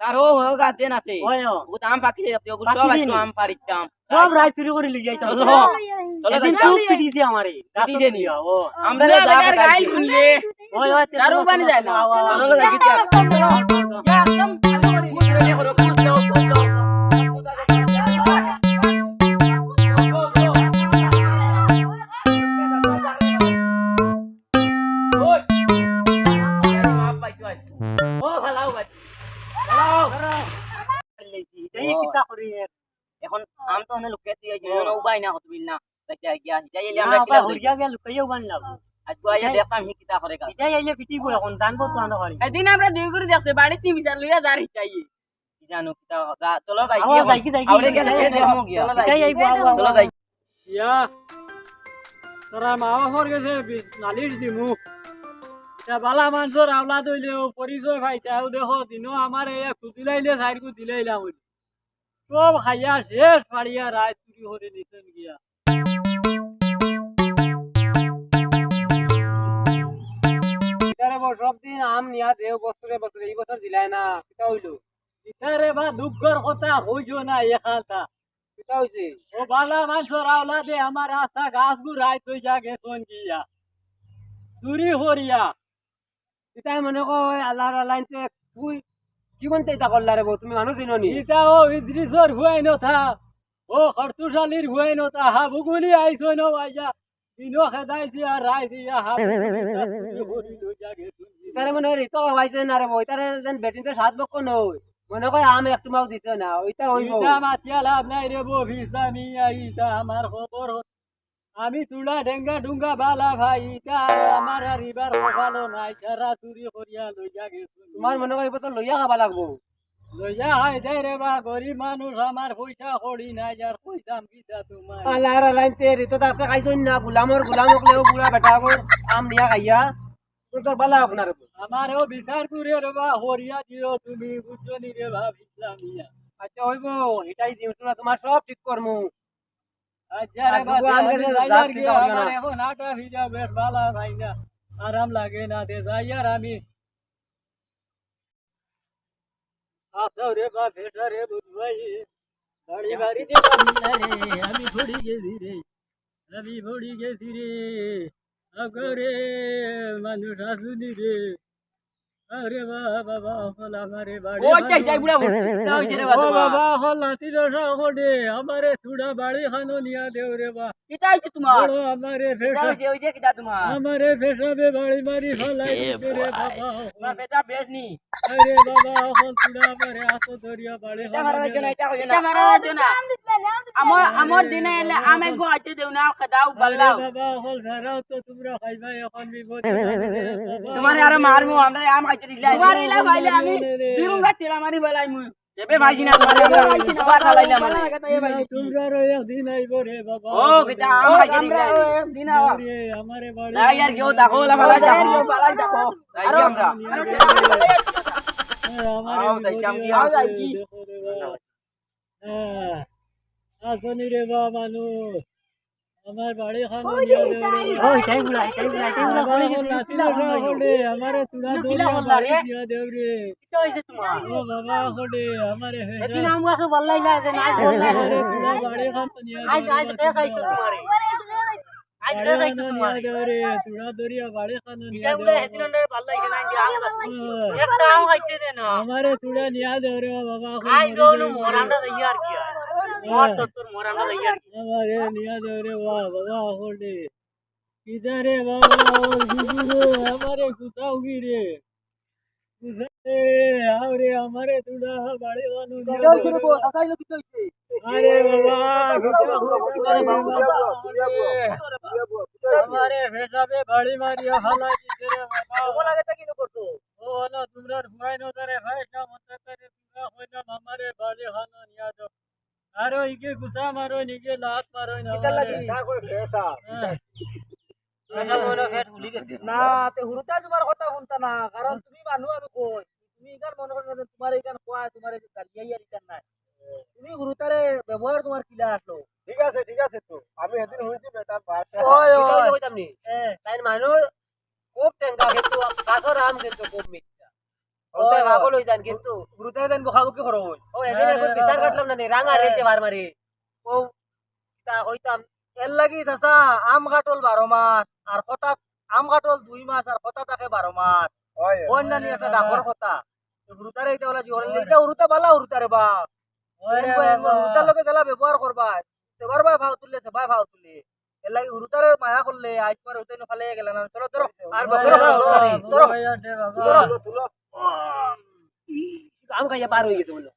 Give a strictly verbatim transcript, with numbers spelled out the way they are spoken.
তার ও, ও গাছ যেন আছে। ওই, ও। ও তো আম পাকি যাইতাছে, ওগুলো সব পাকি আজকে যায়নি। আম পাড়িতাম। সব রাইত চুরি করি লই যাইতাম। চলো। চলো, এদিন যাই। খুব পিটিছে আমারে। পিটিছে নি? ও। আমরা না, যা বেটার গাইল শুনলে। ওই, ওই, তার উবানি যায় না। ওই, ওই, ওই। চলো, যাই, গিয়া। একদম ভালো করি। কুছ রে করো, কুছ লো, কুছ লো। ওই। ও, ভালাও ভাই। ভালাও। এই কিতা করি এর? এখন আম তো অনে লুকাই দিয়া আইছি, অনে উবাই না, কত বিল না। যাই গিয়া, যাই এলে না, আমরা আবার কিলা হরিয়া গিয়া লুকাইয়া উবান লাগবো। আজকে আইয়া দেখতাম হি কিতা করে গা। যাই আইলে পিটিবো এখন, জানবো তো আমরা বাড়ি। এদিন আমরা দুই করে দেখছে, বাড়িত বিচার লইয়া যার হিটাই। কি জানো কিতা, যা, চলো যাই আবার গিয়া যাই কি, যাই কি, আউরে গেলে যাই, দেখমু গিয়া। চলো যাই। যাই, যাই, বল, বল, চলো বল। যাই। ইয়া, তোরা মা বাপর গেছে বি-, নালিশ দিমু। ইতা বালা মানষর আওলাদ অইলেও পরিচয় পাইতাও দেখো, দিনো আমার এই এক খুদিলাইলে চাইরগু দিলাইলাম অইলে। সব খাইয়া শেষ পাড়িয়া রাইত চুরি করি নিছইন গিয়া। ইতারে বো সব দিন আম নিয়া দেও বছরে বছরে, ই বছর দিলায় না, কিতা অইলো? ইতারে বা দুঃখর কথা কইও না, এ খালতা। কিতা অইছে? ও বালা মানষর আওলাদে আমার আস্তা গাছগু রাইত অইয়া গেছইন গিয়া। চুরি করিয়া। ইতায় মনে কয় আল্লাহর আলাইনতে তুই কি বলতে ইতা করলা রে বো? তুমি মানুষ চিনো নি? ইতা ও ইদ্রিসর হুয়াইন অতা, ও খরতুশ আলীর হুয়াইন অতা, হাবুগুলি আইছইন অউ আইয়া। দিনো খেদাইছি আর রাইত ইয়া হাত ইতারে মনে হয় ঋতু হবাইছে না রে বো, ইতারে যেন বেটিনতে সাত বক্ষ নয়। মনে কয় আম এক তুমাও দিছে না, ওইটা ওই বউ। ইতা মাতিয়া লাভ নাই রে বো, ফিসামিয়া, ইতা আমার খবর। আমি তুলা ডেঙ্গা ডুঙ্গা বালা ভাই, ইতা আর আমার আর ইবার কপালো নাই, সারা চুরি করিয়া লইয়া গেছে। তোমার মনে হয় ইবছর লইয়া খাবা লাগবো। লইয়া খাই যাই রে বা, গরিব মানুষ, আমার পয়সা কড়ি নাই, আর কইতাম কিতা তোমার। আল্লাহর আলাইনতে রে, তো তাতে খাইছইন না, গুলামর গুলাম অকলেও বুড়া বেটা আগর আম নিয়া খাইয়া, তোর তোর বালা হোক না রে। আমারেও বিচার করে রে বা, হরিয়া দিও তুমি, বুঝছো নি রে বা, ইসলামিয়া। আচ্ছা, হইবো, এটাই দিও, তোমরা তোমার সব ঠিক করমু। আচ্ছা রে আর বা, দুগু আম আমি গেছে যাই জাত আর কি, চিন্তা করিও না। আমার এখন আটা ভিজা বেশ বালা ভাই না, আরাম লাগে না, দে যাই আর আমি। আসাও রে বা, বেটা রে বুঝবাই, বাড়ি বাড়ি দে বাড়ি রে, আমি পড়ি গেছি রে, আমি পড়ি গেছি রে, আগরে মানুষ আসুনি রে। আরে বা, বাবা, হল আমারে বাড়ি ওই যে, খানো। যাই বুড়া বুড়ি। তা ওই যে রে ও বাবা। বাবা, হল লাতি দশা হডে, আমারে তুড়া বাড়ি খানো নিয়া দেও রে বা। কিতা হইছে তোমার? বড় আমারে কিতা ফেসা। হইছে? ওই যে কিতা তোমার? আমারে ফেসাবে বাড়ি মারি ফালাই এ দিছে রে ভাই। বাবা। তোমার বেটা বেশ নি। আরে বাবা, হল তুড়া আমারে আতো ধরিয়া বাড়ি এটা খানো মারা নিয়া যাচ্ছে না, দেও। এটা হইছে না। এটা মারা যাচ্ছে না। আমার, আমার দিনে এলে আমি গো আইতে দেও না, খেদাও, আরে বাল্লাও। বাবা, হল সারাও তো তোমরা খাইবা এখন বিপদ। তোমারে আরো মারমু, আমরা আম খাইতে দিলাই। তোমার ইলা ভাইলে আমি দুরুম গাছ তেলা মারি বেলাই মুই। এবে ভাইছি না তোমারে, আমরা ভাইছি না, তোমার ফালাইলাম মানে। তোমরা রয়ে দিন আইব রে বাবা। ও, কিতা আম খাইতে দিলাই। দিন আওয়া। আরে, আমারে বাড়ি না, ইয়ার কেউ দেখো, ওলা ফালাই দেখো। ফালাই দেখো। যাই কি আমরা? আরে, আও, যাই কি আমরা? আও, যাই কি? দেখো রে বাবা। হ্যাঁ, আসনি রে বা মানুষ, আমার বাড়ি খানো ওই নিয়া যে দেও রে। ওই, তাই বুড়া, তাই বুড়া, তাই বুড়া, আমার ওই যে লাঠি তুলা দোষা বন্ধ হলে, আমারে তুলা না, দড়িয়া তুলা বন্ধ বাড়ি রে। দিয়া দেও রে। কিতা হইছে তোমার? ও বাবা হলে, আমারে হে এদিন যা। আম গাছো বল্লাই যায় যে নাই বল্লাই যায়। আমারে তুলা বাড়ি খানো নিয়া আজ, দেও আজ রে বেশ আইছে বাবা। তোমারে। আজ বাড়ি বেশ আইছে খানো তোমার। নিয়া দেও রে, তুলা দড়িয়া বাড়ি খানো নিয়া এটা দেও বলে বাবা। হেদিন অন্ডে ভালা লাগে না, যে আম গাছ। হ্যাঁ। একটা আম খাইতে দে না। আমারে তুলা নিয়া দেও রে বাবা, এখন আই মরি দোনো যাইব মর রে। আমরা যাই আর কি আর। হ্যাঁ। মর তো তোর মর আমরা যাই আর কি। আমারে নিয়া দেও রে বাবা, বাবা, এখন রে। কিদারে বাবা, ওর বুবু রে, আমারে কোথাও কি রে? কোথাও রে, আও রে, আমারে তুলা বাড়ি বানু কিতা নিয়া হইছে রে দেও রে বস? বাবা। আসাইলো কিতা হইছে? আরে বাবা, চাচা, চাচা, চাচা, চাচা, চাচা, চাচা, আমারে ফেসাবে বাড়ি মারিয়া ফালাই দিছে রে বাবা। কেমন লাগে তা কিনো করতো? ও না, তোমরা হুয়াই নজরে ফাইসা মত করে তোমরা হইনা আমারে বাড়ি হানো নিয়া যাও। আরো ইগে গুসা মারো, নিগে লাত মারো না কিতা আমারে। লাগি? না করে ফেসা। হ্যাঁ। ফেসা বলো, পেট ফুলি গেছে। না, তে হুরুতা তোমার কথা শুনতা না, কারণ তুমি মানু আমি কই। তুমি ইখান মনে করো যে তোমার ইখান কয়, তোমার এই গালিয়াই আর ইখান নাই। তুমি হুরুতারে ব্যবহার তোমার কিলা আসলো? ঠিক আছে, ঠিক আছে তো। আমি হেদিন হইছি বেটার বাচ্চা। ওই, ওই। কিতা কইতাম নি? হ্যাঁ। তাই মানু খুব টেঙ্গা কিন্তু গাছর আম কিন্তু খুব মিঠা। অউ তাই পাগল অই যাইন কিন্তু। হুরুতারে তাইন বকাবকি করইন। ও এদিন এখন বিচার কাটলাম না নি, রাঙা রেলতে বার মারি। ও তা কইতাম। এর লাগি চাচা, আম কাটল বারো মাস, আর কথা, আম কাটল দুই মাস, আর কথা থাকে বারো মাস। অয়, অয়। অইন্য নি একটা ডাকর কথা। হুরুতারে ইতা বলা জি, ইতা হুরুতা বালা হুরুতারে বা। হুরুতার লগে যেলা ব্যবহার করবা, সেবার বায় ফাও তুললে, সেবায় ফাও তুলে। এর লাগি হুরুতারে মায়া করলে, আইজ পরে হুরুতাই নু ফালাইয়া গেলা না। চলো, ধরো। আর বকরো না, ধরো, ধরো। ধরো, ধরো। আম খাইয়া পার অই গেছে বলে।